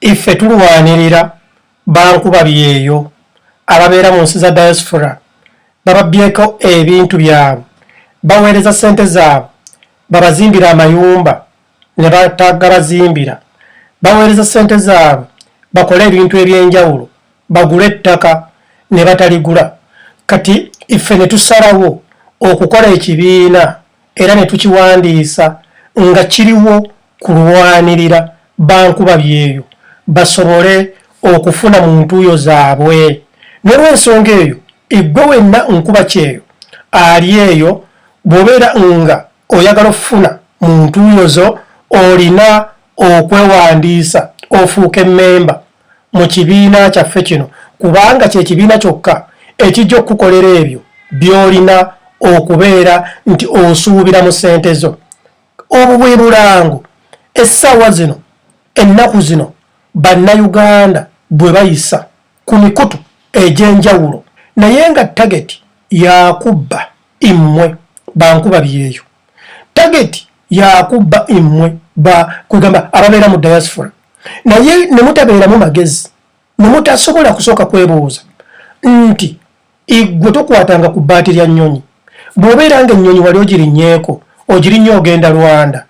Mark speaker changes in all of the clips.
Speaker 1: Iffe tulwanirira bankuba byeyo ababeera mu nsi za diaspora bababbyeko ebintu byabwe, baweereza ssente zaabwe babazimbire amayumba ne batagabazimbira, baweereza ssente zaabwe bakole ebintu eby'enjawulo, bagule ettaka ne bataligula. Kati iffe ne tusalawo okukola ekibiina era ne tukiwandiisa nga kiriwo kulwanirira bankuba byeyo basobole okufuna mu ntuuyo zaabwe. N'olwensonga eyo, iggwe wenna nkuba kyeyo ali eyo, bw'obeera nga oyagala okufuna mu ntuuyo zo, olina okwewandiisa ofuuke mmemba mu kibiina kyaffe kino, kubanga kye kibiina kyokka ekijja okukukolera ebyo by'olina okubeera nti osuubira mu ssente zo. Obwo bwe bulango essaawa zino, ennaku zino, Bannayuganda bwe bayisa ku mikutu egy'enjawulo, naye nga target yakubba immwe bankuba byeyo, target yakubba immwe ba kugamba ababeera mu diaspora, naye ne mutabeeramu magezi ne mutasobola kusooka kwebuuza nti iggwe tokwatanga ku bbaati lya nnyonyi. Bw'obeera nga ennyonyi wali ogirinnyeeko, ogirinnye ogenda Rwanda,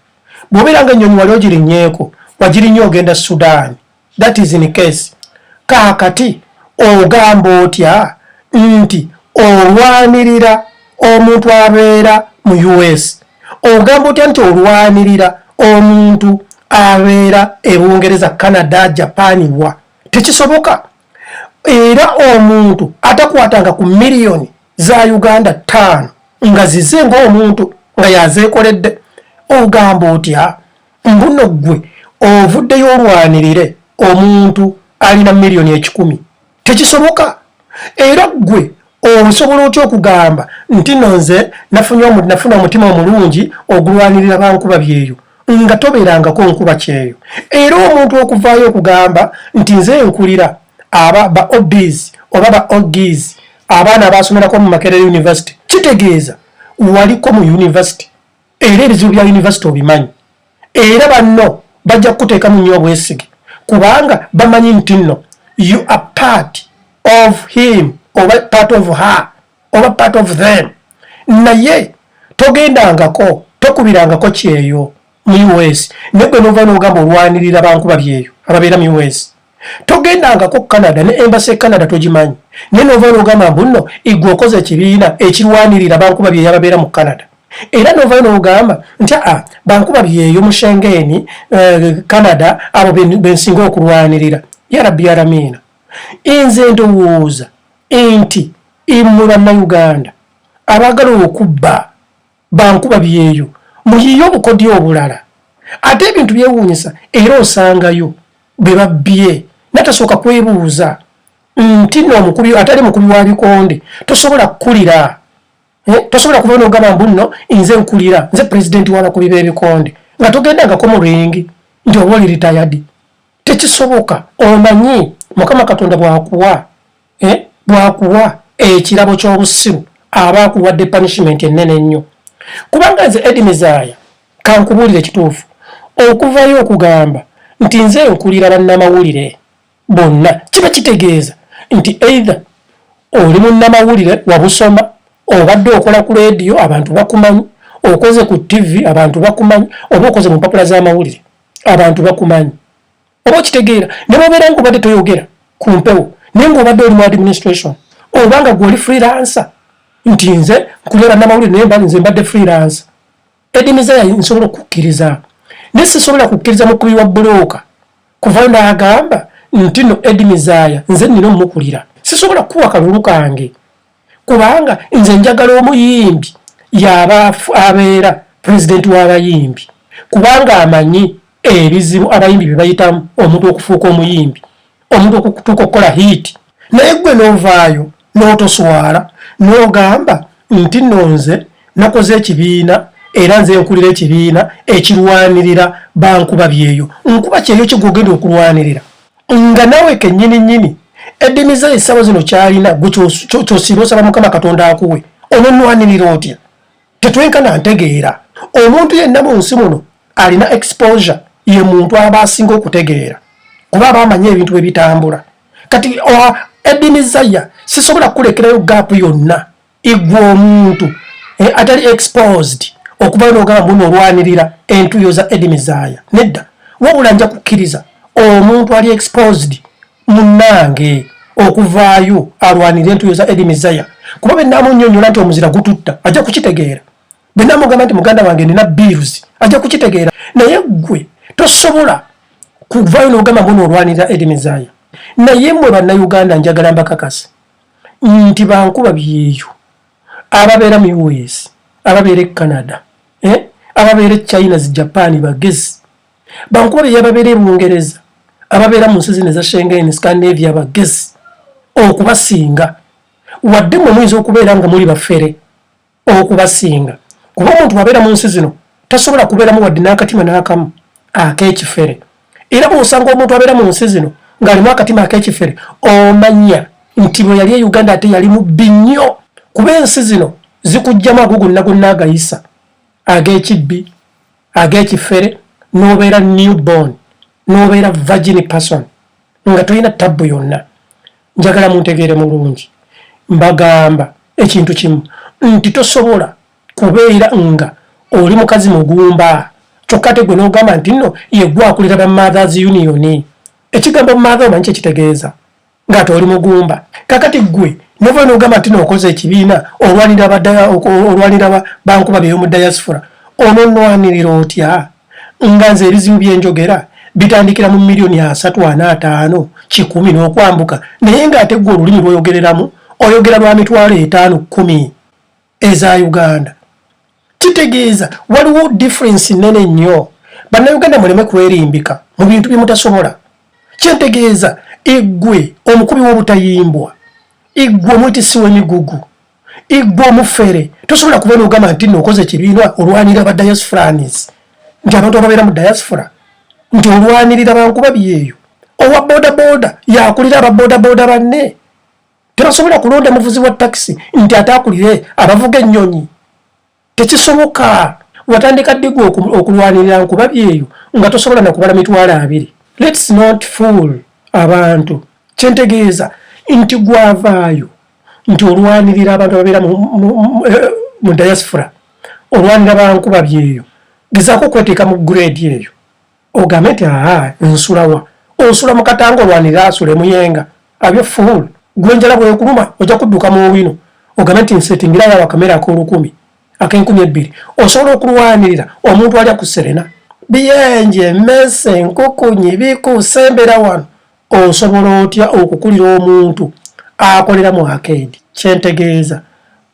Speaker 1: bw'obeera nga ennyonyi wali ogirinnyeeko, wagirinnye ogenda Sudan, that is in case. Kaakati ogamba otya nti olwanirira omuntu abeera mu US? Ogamba otya nti olwanirira omuntu abeera e Bungereza, Canada, Japan? Wa tekisoboka. Era omuntu atakwatanga ku miliyoni za Uganda 5 nga zize ng'omuntu nga yazeekoledde, ogamba otya mbuno ggwe ovuddeyo olwanirire omuntu alina miliyoni 100? Tekisoboka. Era ggwe osobola otya okugamba nti no nze nafuna omutima omulungi ogulwanirira bankuba byeyo nga tobeerangako nkuba kyeyo? Era omuntu okuvaayo okugamba nti nze nkulira aba ba OBs oba ba OGs, abaana abasomerako mu Makerere University, kitegeeza waliko mu university era ebizibu bya university obimanyi. Era banno bajja kukuteekamu nnyo obwesige kubanga bamanyi nti nno you are part of him oba part of her oba part of them. Naye togendangako, tokubirangako kyeyo mu US, naye gwe nova nogamba olwanirira bankuba byeyo ababeera mu US. Togendangako Canada, ne embassy e Canada togimanyi, naye nova nogamba mbu nno igwe okoze ekibiina ekirwanirira bankuba byeyo ababeera mu Canada. Era novayo nogamba nti aa bankuba byeyo mu Schengen, Canada, abo bensinga okulwanirira. Yarabbi yaramiina, nze ndowooza nti immwe Bannayuganda abaagala okubba bankuba byeyo muyiye obukodyo obulala. Ate ebintu byewuunyisa, era osangayo bwe babbye natasooka kwebuuza nti nno omukubi atali mukubi wa bikonde tosobola kukulira. Tosobola kuba nogamba mbu nno nze nkulira, nze pulezidenti w'abakubi b'ebikonde, nga togendangako mu ring, nti oba oli retired. Tekisoboka. Omanyi Mukama Katonda bwakuwa, bwakuwa ekirabo ky'obusiru, aba akuwadde punishment ennene ennyo. Kubanga nze Eddie Mizaya, kankubuulire ekituufu, okuvayo okugamba nti nze nkulira bannamawulire bonna kiba kitegeeza nti either oli munnamawulire wabusoma, obadde okola ku leediyo abantu bakumanyi, okoze ku TV abantu bakumanyi, oba okoze mu mpapula z'amawulire abantu bakumanyi, oba okitegeera. Ne bwobeera nga obadde toyogera ku mpewo, naye ng'obadde oli mu administration, oba nga gwe oli freelancer, nti nze nkulira bannamawulire naye nze mbadde freelancer, Eddie Mizaya, nsobola okukkiriza. Naye sisobola kukkiriza mukubi wa bulooka kuvayo n'agamba nti no Eddie Mizaya nze nnina omukulira. Sisobola kukuwa kalulu kange kubanga nze njagala omuyimbi yaba abeera pulezidenti w'abayimbi, kubanga amanyi ebizibu abayimbi bye bayitamu, omuntu okufuuka omuyimbi, omuntu okutuuka okukola hit. Naye gwe n'ovaayo n'otoswala n'ogamba nti nno nze nakoze ekibiina era nze nkulira ekibiina ekirwanirira bankuba byeyo. Nkuba kyeyo kigwogenda okulwanirira nga nawe kennyini nnyini Eddie Mizaya essaawa zino kyalina gwe kyosiiba osaba Mukama Katonda akuwe, ononwanirira otya? Tetwenkana ntegeera. Omuntu yenna mu nsi muno alina exposure ye muntu aba asinga okutegeera. Kuba aba amanyi ebintu bwe bitambula. Kati Eddie Mizaya, sisobola kukulekerayo gap yonna. Igwe omuntu atali exposed okuba nogamba muno olwanirira entuyo za Eddie Mizaya, nedda. Wabula nja kukkiriza omuntu ali exposed munnange okuvaayo alwanire entuyo za Eddie Mizaya, kuba bwe namunyonyola nti omuzira gututta, ajja kukitegeera. Bwe namugamba nti muganda wange nina bills, ajja kukitegeera. Naye ggwe tosobola kuvaayo n'ogamba muno olwanirira Eddie Mizaya. Naye mmwe Bannayuganda, njagala mbakakase nti bankuba byeyo ababeera mu US, ababeera e Canada, ababeera e China, zi Japan, bagezi. Bankuba byeyo ababeera e Bungereza, ababeera mu nsi zino eza Schengen, Scandinavia, bagezi okubasinga. Wadde mmwe muyinza okubeera nga muli bafere okubasinga, kuba omuntu wabeera mu nsi zino tasobola kubeeramu wadde n'akatima n'akamu ak'ekifere. Era bw'osanga omuntu abeera mu nsi zino ng'alimu akatima ak'ekifere, omanya nti bwe yali e Uganda ate yali mubbi nnyo, kuba ensi zino zikugjamu ago gonna gonna agayisa ag'ekibbi, ag'ekifere, n'obeera newborn, n'obeera virgin person nga tolina tabbu yonna. Njagala muntegeere mulungi. Mbagamba ekintu kimu nti tosobola kubeera nga oli mukazi mugumba, kyokka ate gwe n'ogamba nti nno yegwe akulira ba Mothers Union. Ekigambo mother omanyi kyekitegeeza ng'ate oli mugumba? Kakati gwe nova n'ogamba nti nookoze ekibiina olwanira bankuba byeyo diaspora, ononwanirira otya nga nze ebizibu byenjogera bitandikira mu miliyoni 30, 40, 50, 100 n'okwambuka, naye ng'ate gwe olulimi lw'oyogereramu oyogera lwa 50,000, 10,000 eza Uganda? Kitegeeza waliwo difference nene nnyo. Bannayuganda, muleme kwerimbika mu bintu bye mutasobola. Kyentegeeza, eggwe omukubi w'obutayimbwa, eggwe omwetisi w'emigugu, eggwe omufere, tosobola kuba n'ogamba nti nno okoze ekibiina olwanirira ba diasporans, nti abantu ababeera mu diaspora, nti olwanirira bankuba byeyo. Owa bodaboda yakulira ababodaboda banne. Tebasobola kulonda muvuzi wa takisi nti ate akulire abavuga ennyonyi. Tekisoboka. Watandika ddigwe okulwanirira nkuba byeyo nga tosobola nakubala 20,000? Lets not fool abantu. Kyentegeeza nti gwavaayo nti olwanirira abantu ababeera mu diaspora, olwanira bankuba byeyo, gezaako okweteeka mu grade eyo, ogambe nti aa nsulawa. Osula mu Katanga, olwanirira asule Muyenga abyo? Fool. Gwenjala bwekuluma ojja kudduka mu wino ogambe nti nsetingirayo abakamera ak'olukumi, ak'enKUMI 2. Osobola okulwanirira omuntu alya ku Serena, biyenje, mmese, nkukunyi, bikusembera wano? Osobola otya okukulira omuntu akolera mu arcade? Kyentegeeza,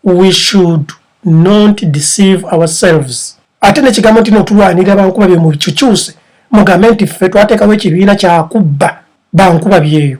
Speaker 1: we should not deceive ourselves. Ate nekigambo nti notulwanirira bankuba bye mukikyuse, mugambe nti ffe twateekawo ekibiina kyakubba bankuba byeyo.